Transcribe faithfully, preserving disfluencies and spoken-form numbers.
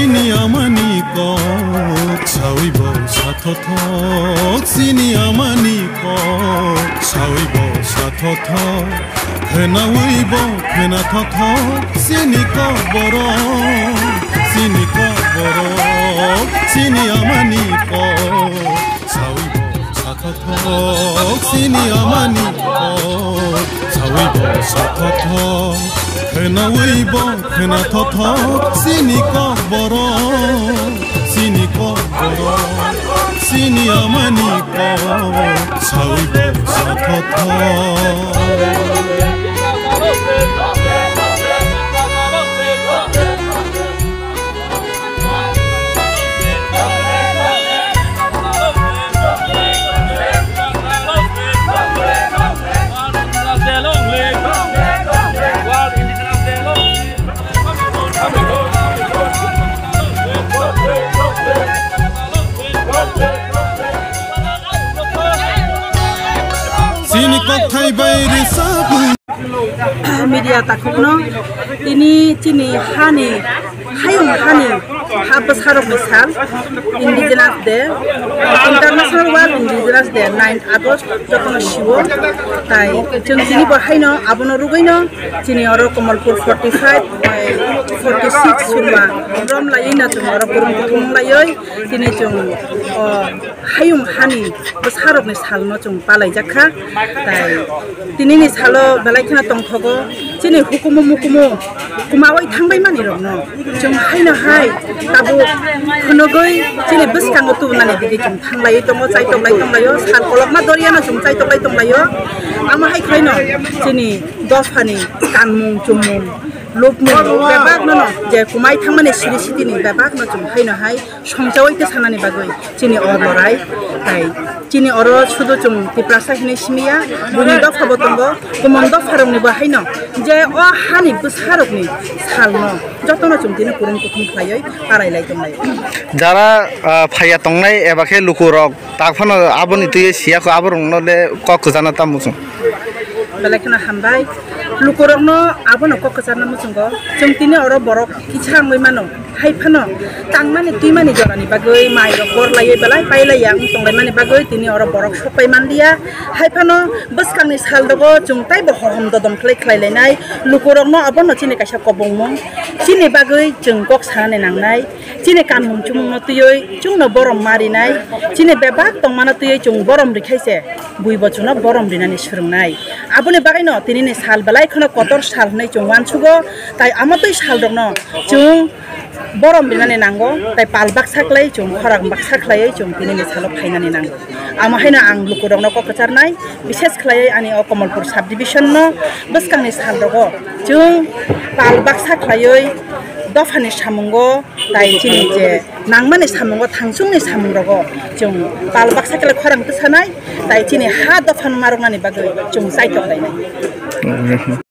Chini amani kok sawi bo sathothok, chini amani kok sawi bo sathothok. Khwnawi bo khwna thothok, chini kok borok, chini kok borok, chini amani kok sawi bo sathothok, chini amani kok sawi bo sathothok. Khwnawi bo khwna thothok, chini kok borok, chini kok borok, chini amani kok sawi bo sathothok. Chini kokthai bai rwchapmung. Media takhukno tini chini hani, hayung hani ha bwsarokni sal, Indigenous Day, International World Indigenous Day, nine August jotono siwo. Tai chwng tini bo haino abono rwgwino chini oro Kamalpur forty five bai forty six surma rom laiwi no chwng oro kwrwng kuthum laiwi tini chwng o hayung hani bwsarokni salno chwng palaijak kha. Tai tinini salo belai kheno tongthogo chini hukumu mukumu kwmawi thangbai manwi rokno chwng haino hai tabuk phunugwi chini bwskango tubunani digwi chwng thanglaiwi tongo, chaitoklai tonglaio, sal kolokma doriano chwng chaitoklai tonglaio. Amo hai khwlaino chini dophani kanmung chumung lukmung bebakno no je kwmai thangmani siri sitini bebakno chwng haino hai songchawi tei sanani bagwi chini o lorai. Tai chini oro sudu chwng Tiprasa hinwi simiya, buini dopha bo tongo, kumon dopha rokni bo haino je o hani bwsarokni salno jotono chwng tini kwrwng kuthum khlaiwi parai lai tonglai. Jara, ah, phaiya tongnai eba khe lukurok tak phano aboni twi siya kho, aborokno le kok kwchana tamo chwng. Belai kheno hambai. Lukurokno abono kok kwcharna muchungo. Chwng tini oro borok kisa wngwi mano. Hai phano tangmani twimani jorani bagwi mairok bor laiwi belai pai laiya wng tonglaimani bagwi tini oro borok sok pai manliya. Hai phano bwskangni sal dogo chwng taibo hohom dodom khlai khlai lainai. Lukurokno abono chini kaisa kobongmung. Chini bagwi chwng kok sanani nangnai. Chini kanmung chumungno twiwi chwngno borom marinai. Chini bebak tongmano twiwi chwng borom rikhaise. Bui bo chwngno borom rinani swrwngnai. Aboni bagwino tinini sal belai kheno kotor sal hwnwi chwng uansugo, tai amo twi salrokno chwng borom rinani nango, tai pal baksa khlai chwng khorang baksa khlaiwi chwng tinini salo phainani nango. Amo haino ang lukurokno kok kwcharnai, bishes khlaiwi ani o Kamalpur subdivision no bwskangni salrogo chwng pal baksa khlaiwi dophani samungo, tai chini je nangmani samungo, thangchungni samungrogo chwng pal baksa khe khorang tisanai, tai chini ha dopha maroknani bagwi chwng chaitok lainai.